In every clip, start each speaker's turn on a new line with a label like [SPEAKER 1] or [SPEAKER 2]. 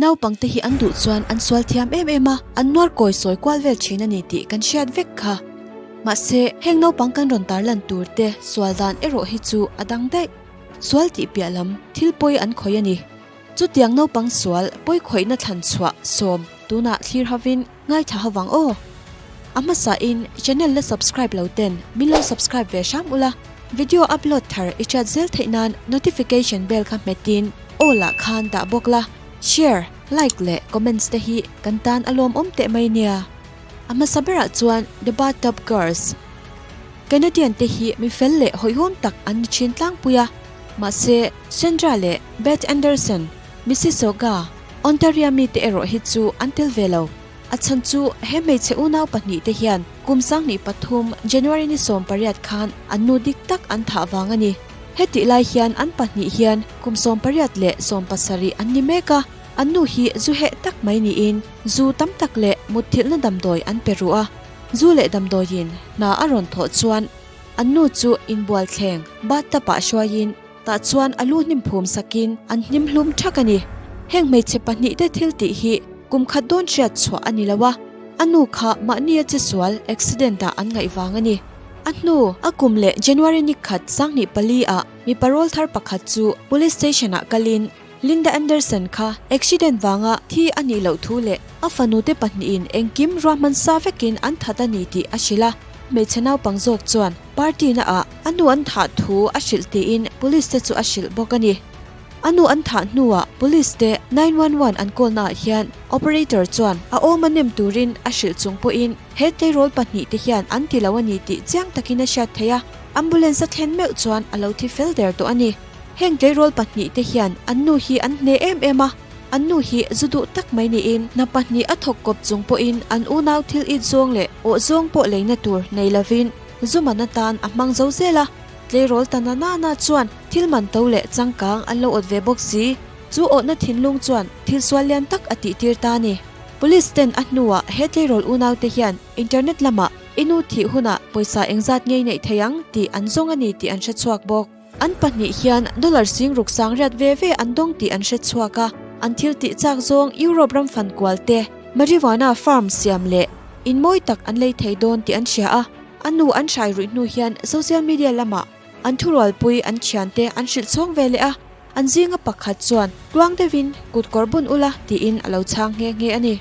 [SPEAKER 1] Naupangte hi an duh chuan an sual thiam em em a, an nuar kawi sawi kual vel thin a ni tih kan hriat vek kha. Mahse, heng naupang kan rawn tarlan tur te sual dan erawh hi chu a dang daih. Sual tih piah lam thil pawi an khawih a ni. Chutiang naupang sual pawi khawihna thlan chhuah sawm tunah thlir hovin ngaithla hovang aw. A hmasain channel la subscribe lo ten min lo subscribe ve hram ula, video upload thar i hriat zel theih nan notification bell kha hmetin all ah khan dah bawk la, share, like leh comments te hi kan tan a lawmawm teh mai nia. A hmasa berah chuan The Bathtub Girls. Canadian te hi mi fel leh hawihhawm tak an ni thin tlangpui a, mahse Sandra leh Beth Anderson, Mississauga, Ontario mite erawh hi chu an tel ve lo. A chhan chu he hmeichhe unau pahnihte hian kum 2003 January ni 18 khan an nu dik tak an thah vang a ni. Hetih lai hian an pahnih hian kum 18 leh 17 an ni mek a, an nu hi zu heh tak mai niin zu tam tak leh mutthilhna damdawi an pe ruh a. Zu leh damdawiin hna a rawn thawh chuan an nu chu inbual thleng bathtub ah hruaiin tah chuan a lu hnim phum sakin an hnim hlum thak a ni. Heng hmeichhe pahnihte thil tih hi kum khat dawn hriat chhuah a ni lo a, a nu kha mahnia che sual accident ah an ngaih vang a ni. A hnu a kum leh January ni khat 2004 ah mipa rawl thar pakhat chu police station ah kalin Linda Anderson kha accident vanga thi a nih loh thu leh a fanute pahnihin engkim ruahman sa vekin an that a ni tih a hrilh a. Hmeichhe naupang zawk chuan party na ah a nu an thah thu a hrilh tiin police te chu a hrilh bawk a ni. A nu an thah hnuah police te 911 an call naah hian operator chuan a awm a nem turin a hrilh chung pawhin he tleirawl pahnihte hian an ti lo a ni tih chiang takin a hriat theih a, ambulance a thlen meuh chuan a lo thi fel der tawh a ni. Heng tleirawl pahnih te hian an nu hi an hne em em a, an nu hi zu duh tak mai niin hna pahnih a thawk kawp chung pawhin an unau thil it zawng leh awh zawng pawh leina tur nei lovin zu man atan a hmang zo zel a. Tleirawl ta na na na chuan thil man to leh changkang an lo awt ve bawk si. Chu awhna thinlung chuan thil sual lian tak a tihtir ta a ni. Police ten a hnuah he tleirawl unau te hian internet lamah i nu thih hunah pawisa engzat ngei neih thei ang tih an zawng a ni tih an hrechhuak bawk. An pahnih hian dollar sing ruk sang riat ve ve an dawng tih an hre chhuak a, an thil tih chak zawng Europe ram fan kual te, marijuana farm siam leh in mawi tak an lei thei dawn tih an hria a. A nu an hrai ruih hnu hian social media lamah an thurualpui an thiante an hrilh chhawng ve leh a, an zinga pakhat chuan tluang deuhin kut kawr bun ula tiin a lo chhang nghe nghe a ni.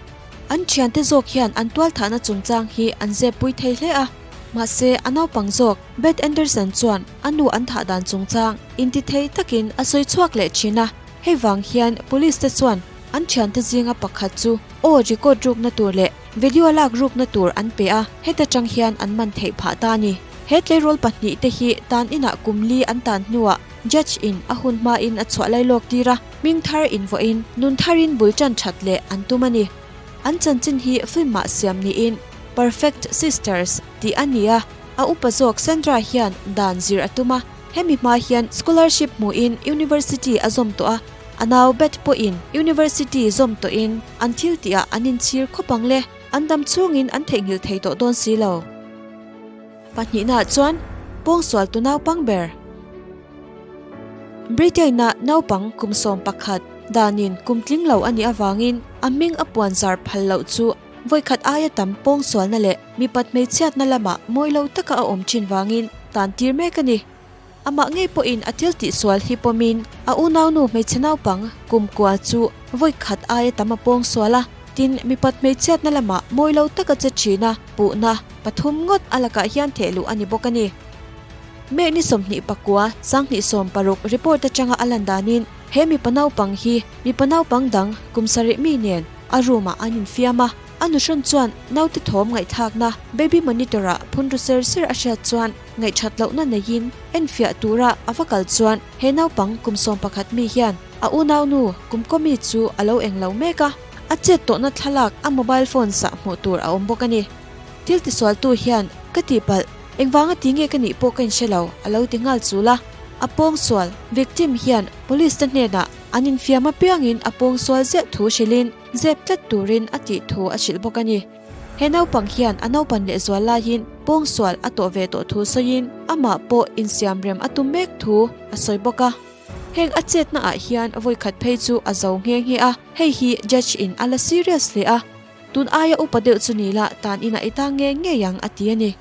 [SPEAKER 1] An thiante zawk hian an tualthahna chungchang hi an zep pui thei hle a, mahse a naupang zawk Beth Anderson chuan a nu an thah dan chungchang intithei takin a sawi chhuak leh thin a, hei vang hian police te chuan an thiante zinga pakhat chu aw record rukna tur leh video lak rukna tur an pe a, heta tang hian an man theih phah ta a ni. He tleirawl pahnih te hi tan inah kum li an tan hnuah judge in a hun hmain a chhuah lai lawk tir a, hming thar invuahin nun tharin bul tan that leh an tum a ni. An chanchin hi film ah siam niin Perfect Sisters tih a ni a. A upa zawk Sandra hian dan zir a tum a, hemi hma hian scholarship hmuhin university a zawm tawh a, a nau Beth pawhin university zawm tawhin an thil tihah an inchhir khawp ang le, an dam chhungin an theihnghilh thei tawh dawn si lo. Pahnihnaah chuan pawngsualtu naupang ber. Britain-a naupang kum 11 danin kum tling lo a nih avangin a hming a puanzar phal loh chu Vawikhat aia tam pawngsualna leh mipat hmeichhiatna lamah mawi lo taka a awm thin vangin tan tir mek a ni. Amah ngei pawhin a thil tihsual hi pawmin a unaunu hmeichhe naupang kum kua chu vawikhat aia tam a pawngsual a, tin mipat hmeichhiatna lamah mawi lo taka che thina puhna pathum ngawt a lakah hian theh luh a ni bawk a ni. May ni 29, 2016 report atanga a lan danin he mipa naupang hi mipa naupang dang kum sarih mi nen A room ah an infiam a, a nuhrawn chuan naute thawm ngaihthlakna baby monitor ah phun ru ser ser a hriat chuan ngaihthat lohna neiin enfiah tura a va kal chuan he naupang kum 11 mi hian a unaunu kum kaw mi chu a lo eng lo mek a, a chet tawhna thlalak a mobile phone sah hmuh tur a awm bawk a ni. Thil tisualtu hian ka tihpalh engvanga ti nge ka nih pawh ka inhre lo a lo ti nghal chul a, a pawngsual, victim, hian police te hnenah An infiam apiangin a pawngsual ziah thu hrilhin zep tlat turin a tih thu a hrilh bawk a ni. He naupang hian a naupan lehzual laiin pawngsual a tawh ve tawh thu sawiin amah pawh insiam rem a tum mek thu a sawi bawk a. Heng a chetna ah hian vawikhat phei chu a zo nghe nghe a, hei hi judge in a la serious hle a. Tun aia upa deuh chu ni la tan inah i tang ngei ngei ang a ti a ni.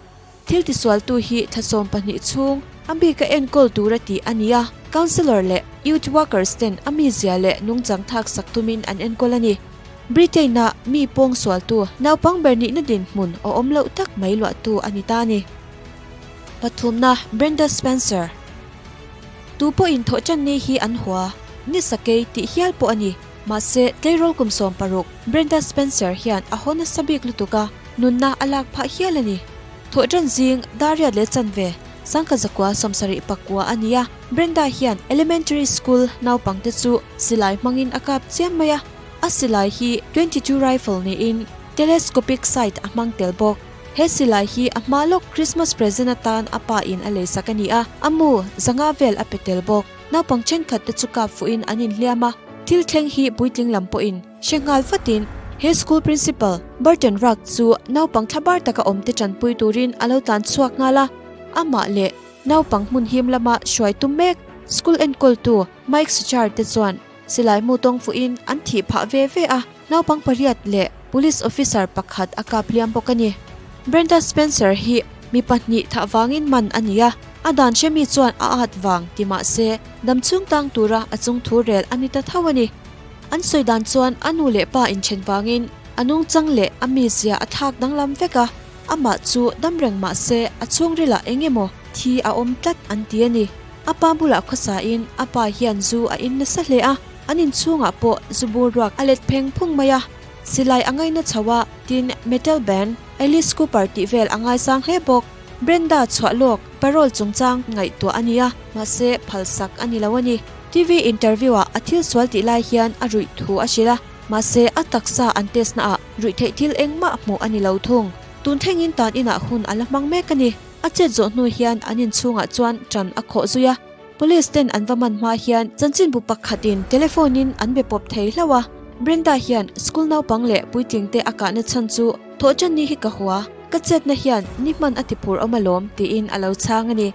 [SPEAKER 1] Thil tisualtu hi thlasawm pahnih chhung a bika enkawl tura tih a ni a, councillor leh youth workers ten a mizia leh nungchang thak sak tumin an enkawl a ni. Britain-a mi pawng sualtu naupang ber nihna dinhmun awm loh tak mai luahtu a ni ta a ni. Pathumna, Brenda Spencer. Tu pawhin thawhṭan ni hi an hua, ni sakei tih hial pawh a ni. Mahse, tleirawl kum 16, Brenda Spencer hian a haw nasa bik lutuk a, nunna a lak phah hial a ni. Thawhṭan zing Dariat leh chanve, sangkhat zakua 79 a ni a, Brenda hian elementary school naupangte chu silai hmangin a kap chiam mai a, a silai hi 22 rifle niin telescopic sight a hmang tel bawk. He silai hi a hma lawk Christmas present atan a pa in a leisak a ni a, a mu zanga vel a pe tel bawk. Naupang thenkhat te chu kap fuhin an inhliam a, thil thleng hi puitling lam pawhin hre nghal vatin he school principal Burton Ruck chu naupang thlabar taka awm te tanpui turin a lo tlan chhuak nghal a, amah leh naupang hmun him lama hruai tum mek school enkawltu Mike Suchar te chuan silai mu tawng fuhin an thih phah ve ve a, naupang pariat leh police officer pakhat a kap hliam bawk a ni. Brenda Spencer hi mi pahnih thah vangin man a ni a, a dan hre mi chuan a at vang ti mah se dam chhung tang tura a chung thu rel a ni ta tho a ni. An sawi dan chuan a nu leh pa inthen vangin a nungchang leh a mizia a thlak danglam vek a, amah chu dam reng mah se a chhungrilah eng emaw thi a awm tlat an ti a ni. A pa bulah khawsain a pa hian zu a in nasa hle a, an inchhungah pawh zu bur ruak a let pheng phung mai a. Silai a ngaina chho a, tin metal band Alice Cooper tih vel a ngaisang hle bawk. Brenda chhuah lawk parole chungchang ngaihtuah a ni a, mahse phalsak a ni lo a ni. TV interview ah a thil sual tih lai hian a ruih thu a hrilh a, mahse a taksa an test na ah ruih theih thil engmah hmuh a ni lo thung. Tun thlengin tan inah hun a la hmang mek a ni. A chet zawh hnu hian an inchhungah chuan ṭan a khawh zui a, Police ten an va man hma hian chanchinbu pakhatin telephone in an be pawp thei hlauh a, Brenda hian school naupang leh puitling te a kahna chhan chu thawhṭan ni hi ka hua, ka chetna hian ni hman a ti phur awm alawm tiin a lo chhang a ni.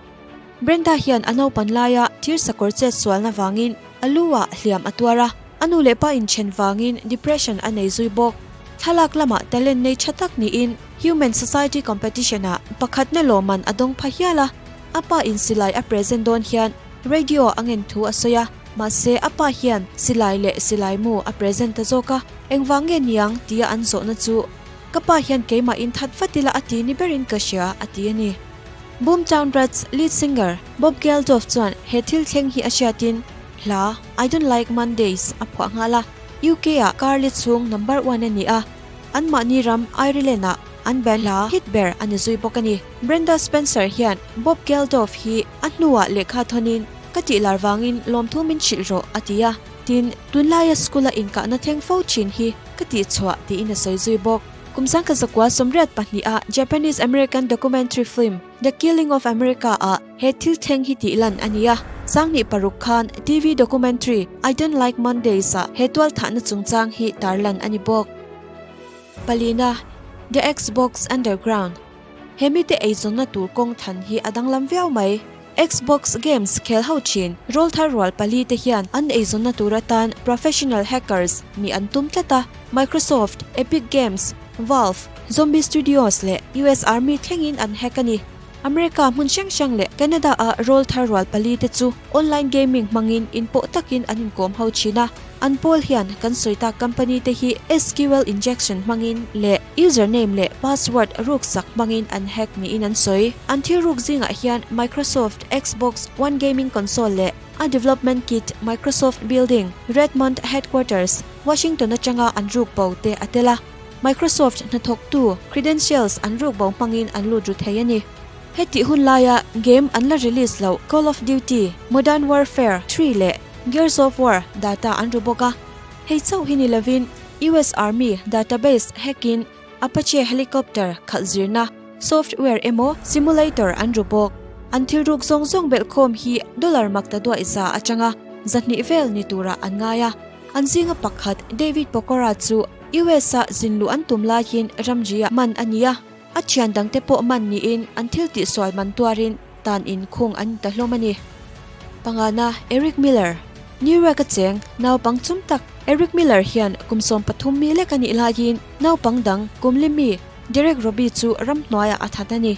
[SPEAKER 1] Brenda hian a naupan laia thir sakawr chet sualna vangin a lu ah hliam a tuar a, a nu leh pa inṭhen vangin depression a nei zui bawk. Thlalak lamah talent nei ṭha tak niin Human Society Competition ah pakhatna lawmman a dawng pha hial a. A pa in silai a present dawn hian radio a ngen thu a sawi a, mahse a pa hian silai leh silai mu a present ta zawk a, engvang nge niang tia an zawhna chu ka pa hian keimah in that vat ila a ti ni berin ka hria a ti a ni. Boomtown Rats lead singer Bob Geldof chuan he thil thleng hi a hriatin hla I Don't Like Mondays a phuah nghal a, UK ah Carly chhung number one a ni a, anmahni ram Ireland ah An band hla hit ber a ni zui bawk a ni. Brenda Spencer hian Bob Geldof hi a hnuah lehkha thawnin, Ka tih lar vangin lawmthu min hrilh rawh, a ti a. Tin, tunlaia school-a inkahna thleng fo thin hi ka tihchhuah tiin a sawi zui bawk. Kum sangkhat zakua 82 a Japanese American documentary film The Killing of America ah he thil thleng hi tih lan a ni a. 2006 khan TV documentary I Don't Like Mondays ah he tualthahna chungchang hi tarlan a ni bawk. Palina, The Xbox Underground, He mite eizawnna tur kawng than hi a danglam viau mai. Xbox games khel ho thin rawlthar rual pali te hian an eizawnna tur atan professional hackers nih an tum tlat a, Microsoft, Epic Games, Valve, Zombie Studios leh US Army thlengin an hack a ni. America hmun hrang hrang leh Canada-a rawlthar rual pali te chu online gaming hmangin inpawh takin an inkawm ho thin a. An pawl hian kan sawi tak company te hi SQL injection hmangin leh username leh password ruksak hmangin an hack niin an sawi. An thil ruk zingah hian Microsoft Xbox One gaming console leh a development kit Microsoft Building, Redmond Headquarters, Washington atanga an ruk bo te a tel a. Microsoft hnathawktu credentials an ruk bo hmangin an lut ru thei a ni. Hetih hun laia game an la release loh Call of Duty, Modern Warfare 3 leh Gears of War data an ru bawk a. Hei chauh hi ni lovin US Army database hack-in Apache helicopter khalh zirna software emaw simulator an ru bawk. An thil ruk zawng zawng belhkhawm hi dollar mak ta duaih za atanga zahnih vel ni turah an ngai a. An zinga pakhat David Pokora chu US-a zin luh an tum laiin ramri-ah man a ni a. A thian dangte pawh man niin an thil tihsual man tuarin tan inkhung an ni ta hlawm a ni. Pangana, Eric Miller. New York a cheng naupang chum tak Eric Miller hian kum 13 mi lek a nih laiin naupang dang kum li mi Derek Robbie chu ramhnuaiah a that a ni.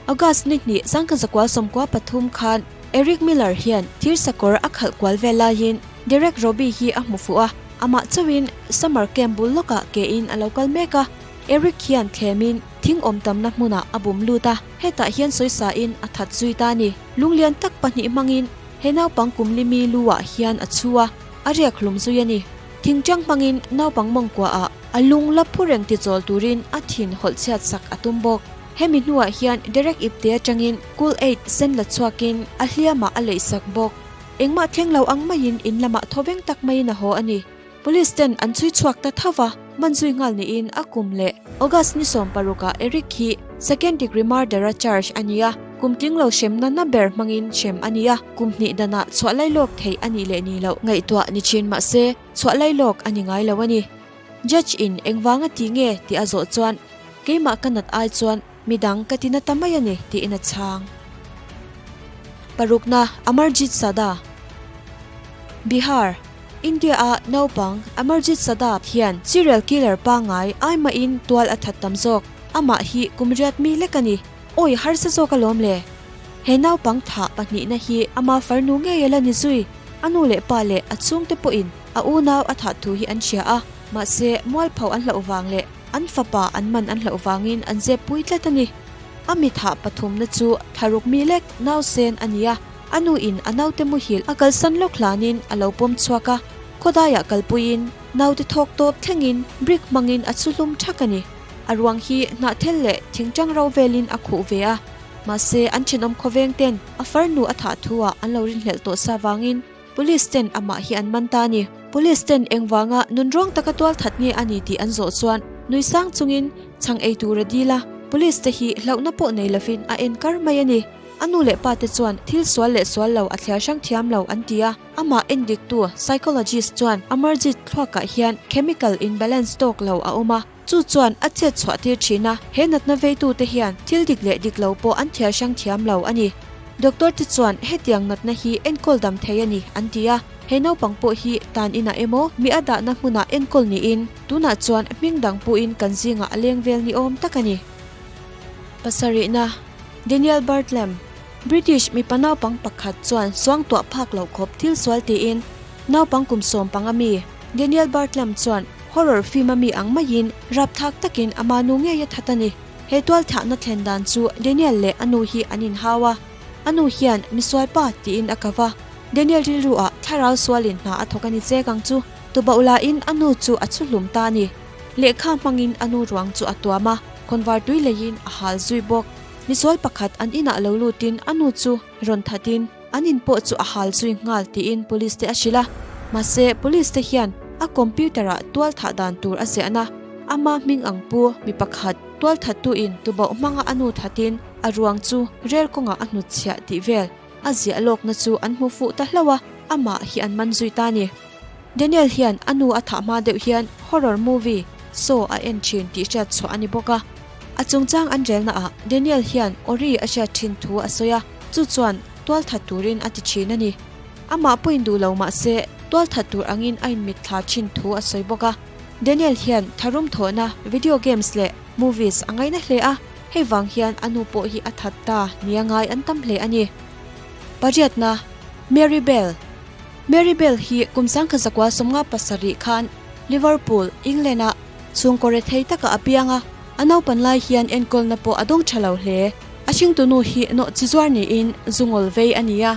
[SPEAKER 1] August ni hnih 1993 khan Eric Miller hian thir sakawr a khalh kual vel laiin Derek Robbie hi a hmu fuh a, amah chauhin summer camp bul lawkah ke in a lo kal mek a. Eric hian thlemin thing awm tamna hmunah a bum lut a, hetah hian sawisa in a that zui ta a ni. Lunglian tak pahnih hmangin he naupang kum li mi lu ah hian a chhu a, a riak hlum zui a ni. Thingṭang hmangin naupang mawngkua ah a lung la phu reng ti chawl turin a thin hawlh chhiat sak a tum bawk. Hemi hnuah hian Derek ipte atangin Kool Aid sen la chhuakin a hliamah a leih sak bawk. Engmah thleng lo ang maiin in lamah thawveng tak maiin a haw a ni. Police ten an chhui chhuak ta tho va, man zui nghal niin a kum leh August ni 16 ah Eric hi second degree murder a charge a ni a, kum tling lo hremna na ber hmangin hrem a ni a, kum hnih danah chhuah lailawk theih a nih leh ni loh ngaihtuah ni thin mah se chhuah lailawk a ni ngai lo a ni. Judge in engvanga ti nge tih a zawh chuan keimah ka nat ai chuan midang ka ti na ta mai a ni tiin a chhang. Parukna Amarjit Sada Bihar, India a naupang Amarjit Sada hian serial killer pangngai ai mahin tual a that tam zawk. Amah hi kum riat mi lek a ni. Awi harsa zawk alawm le. He naupang thah pahnihna hi ama farnu ngei a la ni zui. A nu leh pa leh a chhungte pawhin a unau a thah thu hi an hria a, mahse mualpho an hlauh vang leh an fapa an man an hlauh vangin an zep pui tlat a ni. A mi thah pathumna chu tharuk mi lek nausen a ni a, a nu in a naute muhil a kalsan lawk hlanin a lo pawm chhuak a, khawdaiah kalpuiin naute thawk tawp thlengin brick hmangin a chhu hlum thak a ni. A ruang hi hnahthel leh thingtang ro velin a khuh ve a, mahse an thenawm khawveng ten a farnu a thah thu ah an lo rinhlelh tawh sa vangin Police ten amah hi an man ta a ni. Police ten engvanga nunrawng taka tual that nge a ni tih an zawh chuan nui sang chungin chhang ei tur a dil a, Police te hi hlauhna pawh nei lovin a en kar mai a ni. A nu leh pa te chuan thil sual leh sual lo a thliar hrang thiam lo an ti a, amah endiktu psychologist chuan Amarjit thluakah hian chemical imbalance tawk lo a awm a, chu chuan a chet chhuah tir thin a, he natna veitute hian thil dik leh dik lo pawh an thiar hrang thiam lo a ni. Doctor te chuan hetiang natna hi enkawl dam thei a ni an ti a, he naupang pawh hi tan inah emaw mi a dahna hmunah enkawl niin tunah chuan hming dang pawhin kan zingah a leng vel ni awm tak a ni. Pasarihna, Daniel Bartlem, British mipa naupang pakhat chuan suangtuah phak loh khawp thil sual tiin naupang kum 15 mi Daniel Bartlem chuan horror film a mi ang maiin rapthlak takin ama nu ngei a that a ni. He tualthahna thlen dan chu Daniel leh a nu hi an inhau a, a nu hian misual pa tiin a kava. Daniel rilru ah thlarau sualin hna a thawk a ni chek ang chu. Tubauh lahin a nu chu a chhu hlum ta a ni. Lehkha hmangin a nu ruang chu a tuam a, khawnvar tui leiin a hal zui bawk. Misual pakhat an inah lo lutin a nu chu rawn thatin an in pawh chu a hal zui nghal tiin police te a hrilh a. Mahse police te hian a computer ah tual thah dan tur a ziahna ama hming ang pu mi pakhat tual thattu in tubauh hmanga a nu thatin a ruang chu rel kawngah a hnutchhiah tih vel a ziah lawkna chu an hmu fuh ta hlauh a, amah hi an man zui ta a ni. Daniel hian a nu a thah hma deuh hian horror movie Saw a en thin tih hriat chhuah a ni bawk a. A chungchang an relna ah Daniel hian Ori a hriat thin thu a sawi a, chu chuan tual that turin a ti thin a ni. Amah pawhin duh lo mah se tual that tur angin a inmitthla thin thu a sawi bawk a. Daniel hian tharum thawhna video games leh movies a ngaina hle a, hei vang hian a nu pawh hi a that ta nia ngai an tam hle a ni. Pariatna, Mary Bell Mary Bell hi kum 1997 khan Liverpool, England-ah chhungkaw rethei taka a piang a, a naupan lai hian enkawlna pawh a dawng tha lo hle. A hringtunu hi nawhchi zuar niin zungawl vei a ni a,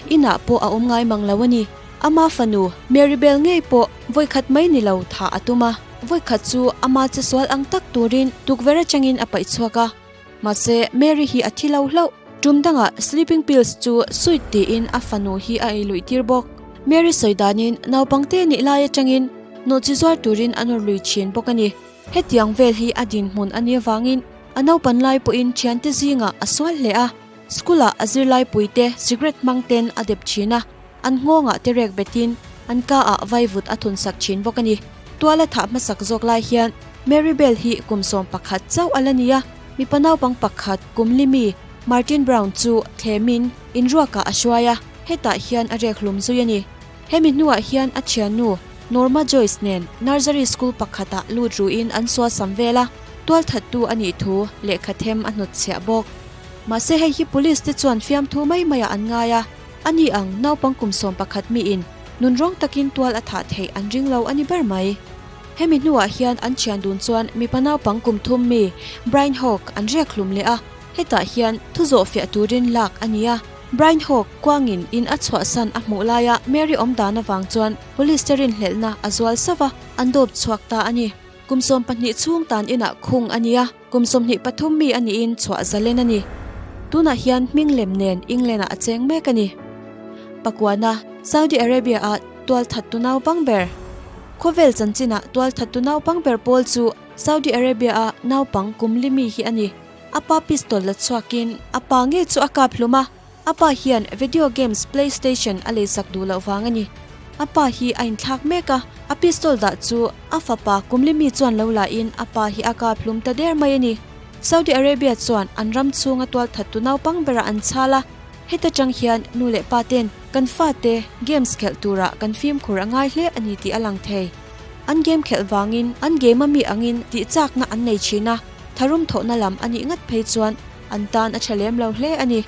[SPEAKER 1] inah pawh a awm ngai mang lo a ni. Ama fanu Mary Bell ngei pawh vawikhat mai ni lo thah a tum a, vawikhat chu ama che sual ang tak turin tukverh atangin a paih chhuak a. Mahse, Mary hi a thi lo hlauh. Tum dangah sleeping pills chu sweet tiin a fanu hi a ei luih tir bawk. Mary sawi danin naupangte nih lai atangin nawhchi zuar turin a nawr lui thin bawk a ni. Hetiang vel hi a dinhmun a nih avangin a naupan lai pawhin thiante zingah a sual hle a. School-ah a zirlaipuite cigarette hmang ten a dep thin a. An nghawngah te rek betin an ka ah vaivut a thun sak thin bawk a ni. Tuala thah hmasak zawk lai hian Mary Bell hi kum 11 chauh a la ni a, mipa naupang pakhat kum li mi Martin Brown chu thlemin inruakah a hruai a, hetah hian a rek hlum zui a ni. Hemi hnuah hian a thiannu Norma Joyce nen nursery school pakhatah lut ruhin an sualsam vel a, tualthattu a nih thu lehkha them a hnutchhiah bawk. Mahse hei hi police te chuan fiamthu mai maiah an ngai a, a ni ang naupang kum 11 miin nunrawng takin tual a thah theih an ring lo a ni ber mai. Hemi hnuah hian an thian dun chuan mipa naupang kum thum mi Brian Hawke an riak hlum leh a, hetah hian thu zawhfiah turin lak a ni a. Brian Hawke kuangin in a chhuahsan a hmuh laia Mary awm dan avang chuan police te rinhlelhna a zual sauh a, an dawp chhuak ta a ni. Kum 12 chhung tan inah khung a ni a, kum 23 mi a niin chhuah zalen a ni. Tunah hian hming lem nen England-ah a cheng mek a ni. Pakuana, Saudi Arabia-ah tualthattu naupang ber. Khawvel chanchinah tualthattu naupang ber pawl chu Saudi Arabia-a naupang kum li mi hi a ni. A pa pistol la chhuakin a pa ngei chu a kap hlum a, a pa hian video games playstation a leisak duh loh vang a ni. A pa hi a inthlak mek a, a pistol dah chu a fapa kumli mi chuan lo lahin a pa hi a kap hlum ta der mai a ni. Saudi Arabia chuan an ram chhunga tualthattu naupang berah an chhal a, heta tang hian nu leh pa ten kan fate games khelh turah kan fimkhur a ngai hle a ni tih a lang thei. An game khelh vangin an game a mi angin tihchakna an nei thin a. Tharum thawhna lam a nih ngat phei chuan an tan a tha lem lo hle a ni.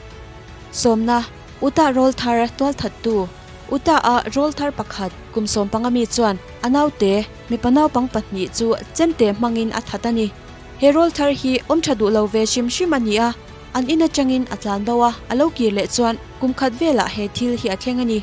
[SPEAKER 1] Sawmna, Utah rawlthar tualthattu, Utah-a rawlthar pakhat kum sawmpanga mi chuan a naute mipa naupang pahnih chu chemte hmangin a that a ni. He rawlthar hi awm tha duh lo ve hrim hrim a ni a, an in atangin a tlan bo a, a lo kir leh chuan kum khat velah he thil hi a thleng a ni.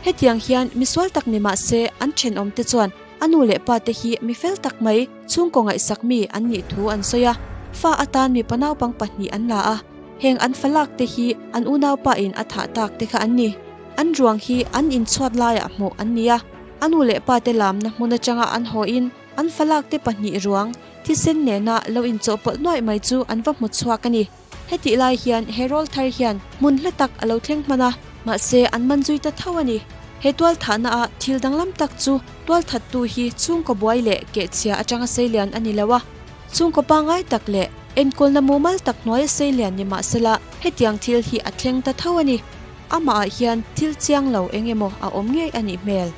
[SPEAKER 1] Hetiang hian misual tak ni mah se an thenawmte chuan A nu leh pa te hi mi fel tak mai, chhungkaw ngaihsak mi an nih thu an sawi a, fa atan mipa naupang pahnih an la a, heng an fa lak te hi an unaupa in a thah tak te kha an ni. An ruang hi an inchhuat laiah hmuh an ni a, a nu leh pa te lamna hmun atanga an haw in an fa lak te pahnih ruang thisen nena lo inchawhpawlh nuaih mai chu an va hmu chhuak a ni. Hetih lai hian he rawl thar hian hmun hla tak a lo thleng hman a, mahse an man zui ta tho a ni. He tualthahna a thil danglam tak chu tualthattu hi chhungkaw buai leh kehchhia atanga seilian a ni lo a, chhungkaw pangngai tak leh enkawlna mumal tak hnuaia seilian ni mahsela hetiang thil hi a thleng ta tho a ni. Amahah hian thil chiang lo eng emaw a awm ngei a nih hmel.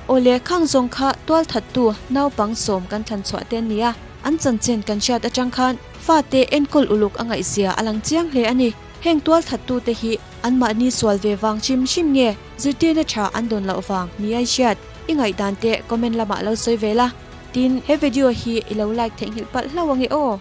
[SPEAKER 1] Awle khang zawng kha tualthattu naupang sawm kan thlan chhuah te an ni a, an chanchin kan hriat atang khan Fate enkawl uluk a ngaihzia a lang chiang hle a ni. Heng tualthattute hi anmahni sual ve vang hrim hrim nge zirtirna tha an dawn loh vang ni a i hriat? I ngaihdan te comment lamah lo sawi ve la. Tin, he video hi i lo like theihnghilh palh hlauh ange aw.